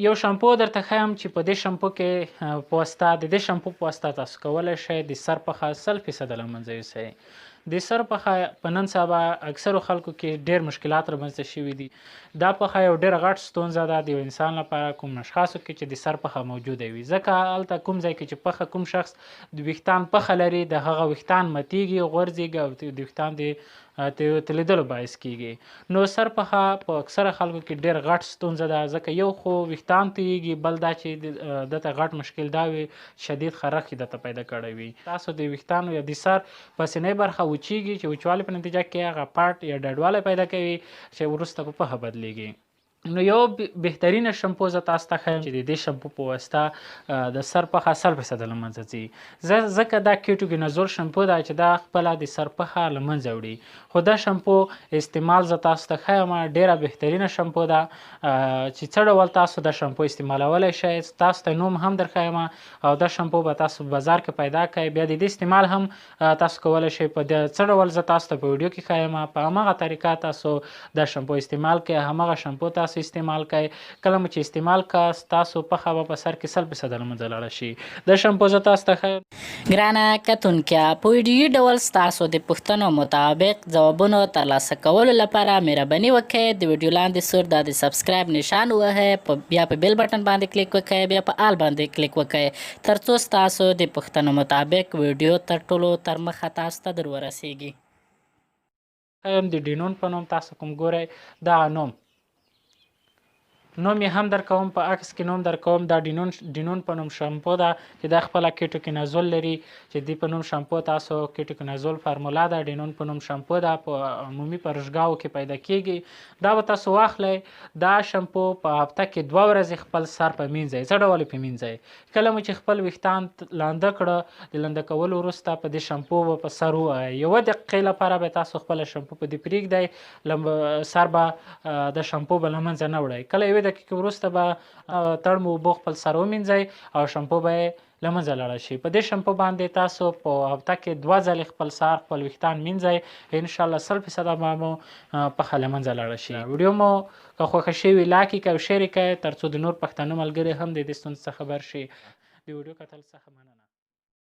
یو شامپو درته ښیم چې په دې شامپو کې په واسطه د دې شامپو په واسطه تاسو کولی شئ د سر پخه 100% له منځه یوسئ. د سر پخه په نن سبا اکثرو خلکو کې ډېر مشکلات رامنځته شوي دي. دا پخه یو ډېر غټ ستونزه ده د یو انسان لپاره، کوم اشخاصو کې چې د سر پخه موجوده وي، ځکه هلته کوم ځای کې چې پخه کوم شخص د ویښتان پخه لري د هغه ویښتان متیږي، غورځېږي او د ویښتان د تلیدلو باعث کیږي. نو سر پخه په اکثره خلکو کې ډېر غټ ستونزه ده، ځکه یو خو ویښتان تویږي، بل دا چې دته غټ مشکل دا وي شدید خرښت یې درته پیدا کړی وي. تاسو د ویښتانو یا د سر پاسنۍ برخه وچیږي چې وچوالي په نتیجه کې هغه پټ یا ډډوالی پیدا کوي چې وروسته په پخه بدلیږي. نو یو بهترینه شامپو زه تاسو ته ښیم چې د دې شامپو په واسطه د سر پخه 100% له منځه ځي، ځکه دا کیټوګینازول شامپو ده چې دا خپله د سر پخه له منځه وړي. خو دا شامپو استعمال زه تاسو ته ښیم، ډېره بهترینه شامپو ده چې څه ډول تاسو دا شامپو استعمالولی شئ، تاسو ته نوم هم در ښیم او دا شامپو به تاسو بازار کې پیدا کړئ. بیا د دې استعمال هم تاسو کولی شئ په څه ډول زه تاسو ته په ویډیو کې ښیم، په هماغه طریقه تاسو دا شامپو استعمال کړئ، هماغه شامپو تاسو استعمال کړئ. کله مو چې استعمال کړه ستاسو پخه به په سر کې 100% له منځه لاړه شي. دا شامپو زه تاسو ته ښیم. ګرانه کتونکیا، په ویډیويي ډول ستاسو د پوښتنو مطابق ځوابونو ترلاسه کولو لپاره مهرباني وکړئ د ویډیو لاندې سور دا د subscribe نشان ووهئ، بیا په bell button باندې کلیک وکړئ، بیا په all باندې کلیک وکړئ ترڅو ستاسو د پوښتنو مطابق ویډیو تر ټولو تر مخه تاسو ته در ورسیږي. ښیم د ډینون په نوم تاسو کوم ګورئ دا نوم یې هم درکوم، په عکس کې نوم درکوم. دا ډینون په نوم شامپو ده چې دا خپله کیټوکینازول لري چې دې په نوم شامپو تاسو کیټوکینازول فارمولا ده، ډینون په نوم شامپو ده، په عمومي فرشګاوو کې پیدا کیږي. دا به تاسو واخلئ. دا شامپو په هفته کې 2 ورځې خپل سر په مینځئ. څه ډول یې په مینځئ؟ کله مو چې خپل ویښتان لانده کړه، د لنده کولو وروسته په دې شامپو به په سر ووهئ. یوه دقیقې لپاره به تاسو خپله شامپو په دې پرېږدئ، سر به د شامپو به له منځه نه وړئ. کله یوې دقیقې وروسته به تړمو اوبو خپل سر ومینځئ او شامپو به یې له منځه لاړه شي. په دې شامپو باندې تاسو په هفته کې 2 ځلې خپل سر خپل ویښتان مینځئ، انشاءالله 100% به مو پخه له منځه لاړه شي. ویډیو مو که خوښه شوې like یې کړئ او share یې کړئ ترڅو د نور پښتنو ملګري هم د دې ستونزې څخه خبر شي. د ویډیو کتل څخه مننه.